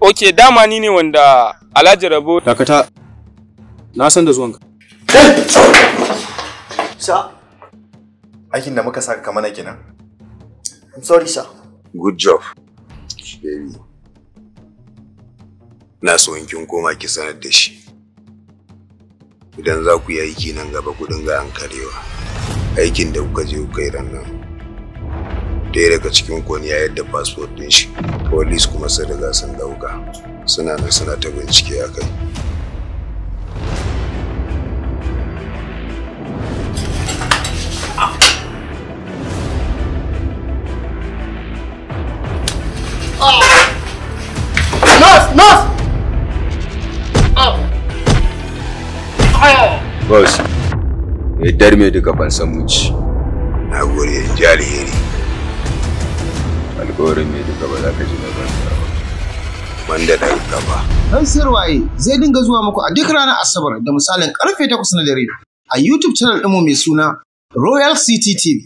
Ok, dama ni ne wanda Alhaji Rabo. Dakata. Na san da zuwanka. Sir. Aikin da muka saka kamar kenan. I'm sorry, sir. Good job, baby. Na so in kin koma ki sanar da shi. Idan za ku yi aiki nan gaba ku dinga hankarewa. Aikin da kuka je kuka yi ran nan. Ɗaya daga cikin ku ya yadda passport ɗin shi. Police kuma sun riga sun ɗauka. Suna nan suna ta bincike a kai. Nurse! Nurse! Boss, ya darme duka ban san muci. Na gode, in ji alheri. Alƙawarin mai duka ba za ka ji na banza ba. Banda ɗan gaba. Dan Sirwaye zai dinga zuwa muku a duk ranar Asabar da misalin karfe 8 na dare a YouTube channel ɗinmu mai suna Royal City TV.